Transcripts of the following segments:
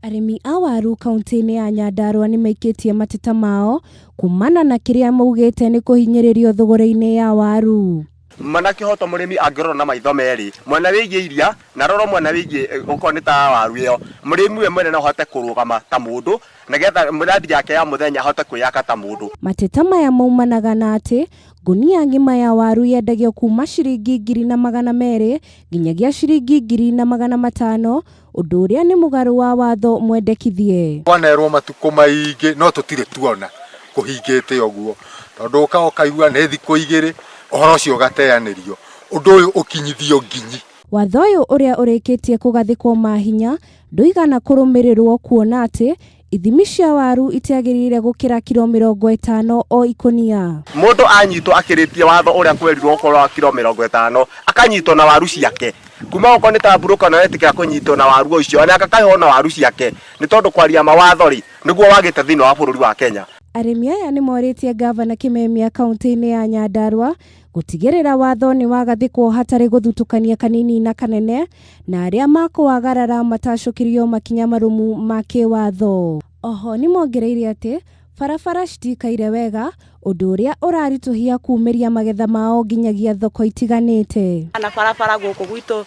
Arĩmi a waru kauntĩ-inĩ ya Nyandarua nĩmaikĩtie mateta mao kumana na kĩrĩa maugĩte nĩ kũhinyĩrĩrio thogora-inĩ ya waru. Ma na kĩhoto mũrĩmi angĩrora na maitho merĩ, mwena wĩgiĩ iria na arore mwena wĩgiĩ okorwo nĩ ta waru ĩyo, mũrĩmi we mwene no ahote kũrũgama ta mũndũ nĩgetha mĩrandi yake ya mũthenya ahote kwĩyaka ta mũndũ. Mateta maya maumanaga na atĩ ngũnia ng'ima ya waru yendagio kuma ciringi 1200 nginyagia ciringi 1500, ũndũ ũrĩa nĩ mũgarũ wa watho mwendekithie. Twanerwo matukũ maingĩ no tũtirĩ tuona kũhingĩte ũguo, tondũ ũkaga ũkaigua nĩ thikũ igĩrĩ, ũhoro ũcio ũgateanĩrio, ũndũ ũyũ ũkinyithio nginyi. Watho ũyũ ũrĩa ũrĩkĩtie kũgathĩkwo mahinya ndũigana kũrũmĩrĩrwo kuona atĩ ithimi cia waru itiagĩrĩire gũkĩra kiro 50 o ikũnia. Mũndũ anyitwo akĩrĩtie watho ũrĩa kwerirwo ũkorwo wa kiro 50, akanyitwo na waru ciake. Kuma okorwo nĩ ta broker ona wetĩkĩra kũnyitwo na waru o icio, onake akaheo na waru ciake. Nĩ tondũ kwaria ma watho rĩ, nĩguo wagĩte thĩinĩ wa bũrũri wa Kenya. Arĩmi aya nĩ morĩtie ngavana Kimemia kauntĩ-inĩ ya Nyandarua gũtigĩrĩra watho nĩ wagathĩkwo hatarĩ gũthutũkania kanini na kanene na arĩa makũwagarara matacũkĩrio makinya marũmu ma kĩwatho. Oho nĩmongereire atĩ barabara citikaire wega ũndũ ũrĩa ũraritũhia kumĩria magetha mao nginyagia thoko itiganĩte. Na barabara gũkũ gwitũ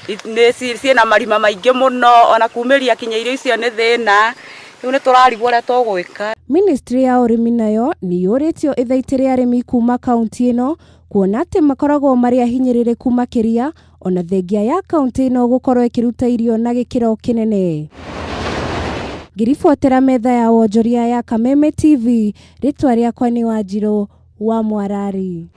nĩ ciĩna marima maingĩ mũno, ona kumĩria kinya irio icio nĩ thĩna, rĩu nĩ tũrarigwo ũrĩa tũgwĩka. Ministry ya ũrĩmi nayo nĩ yũrĩtio ĩthaitĩre arĩmi kuma kaunti ĩno kuona atĩ makoragwo marĩ ahinyĩrĩrĩku makĩria ona thengia ya kaunti ĩno gũkorwo ĩkĩruta irio na gĩkĩro kĩnene. Ngĩribotera metha ya wonjoria ya Kameme TV, rĩtwa rĩakwa nĩ Wanjirũ wa Mwarari.